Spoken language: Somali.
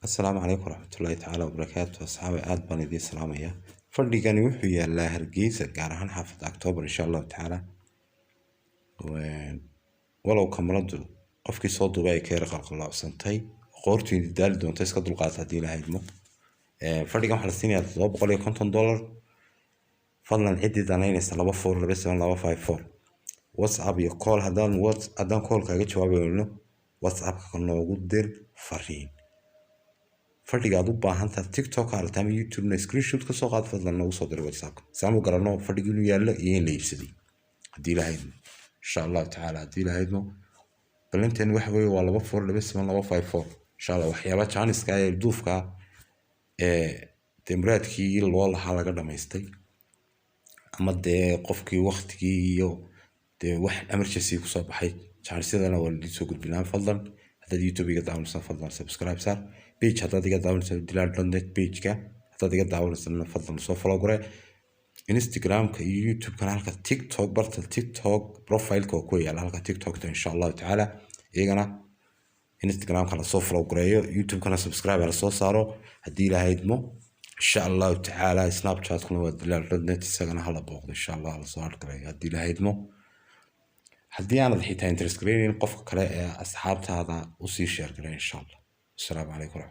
Asalaamu calaykum waraxmatullaahi tacaala wabarakaatu. Asxaabi, aad baan idiin salaamaya. Fadhigani wuxuu yaalaa Hargeysa, gaar ahaan xaafadda October, insha Allahu tacaala. Walow kamaradu qofkii soo duubay ay ka yara qalqaloocsantay, qoortu idin daali doonto, iska dulqaata haddii Ilaahay idmo. Fadhigan waxaa la siinayaa $750. Fadlan ciddii danaynaysa, 2427254 WhatsApp iyo call. Haddaan call kaaga jawaabi weyno, WhatsAppka noogu dir fariin. Fadhiga aad u baahan tahay, TikTok aragta ama YouTube-na, screenshot ka soo qaad, fadlan noogu soo diray WhatsAppka si aan u garanno fadhiga inuu yaallo iyo in la iibsaday, haddii Ilaahay idmo, insha Allahu tacaala. Haddii Ilaahay idmo, ballanteen waxa weeye waa 2427254, insha Allah. Waxyaaba jaaniska ee duufka ee dee muraadkii loo lahaa laga dhamaystay, ama dee qofkii waqtigii iyo dee wax emergency kusoo baxay, jaanisyadana waa la soo gudbinaa. Fadlan haddaad YouTube iga daawanaysan, fadlan subscribe saar page. Haddaad iga daawanaysan dilaal.net page-ka haddaad iga daawanaysan, fadlan soo follow garee Instagram-ka iyo YouTube-kana. Halka TikTok, barta TikTok profile-ka oo ku yaala halka TikTok-ta, insha Allahu tacaala. Iyagana Instagram-ka lasoo follow gareeyo, YouTube-kana subscribe lasoo saaro, haddii Ilaahay idmo, insha Allahu tacaala. Snapchat-kuna waa dilaal.net, isagana hala booqdo, insha Allah, lasoo adgareeyo, haddii Ilaahay idmo. Haddii aanad xitaa interest gareynin, qofka kale ee asxaabtaada usii share garee, insha Allah. Asalaamu calaykum.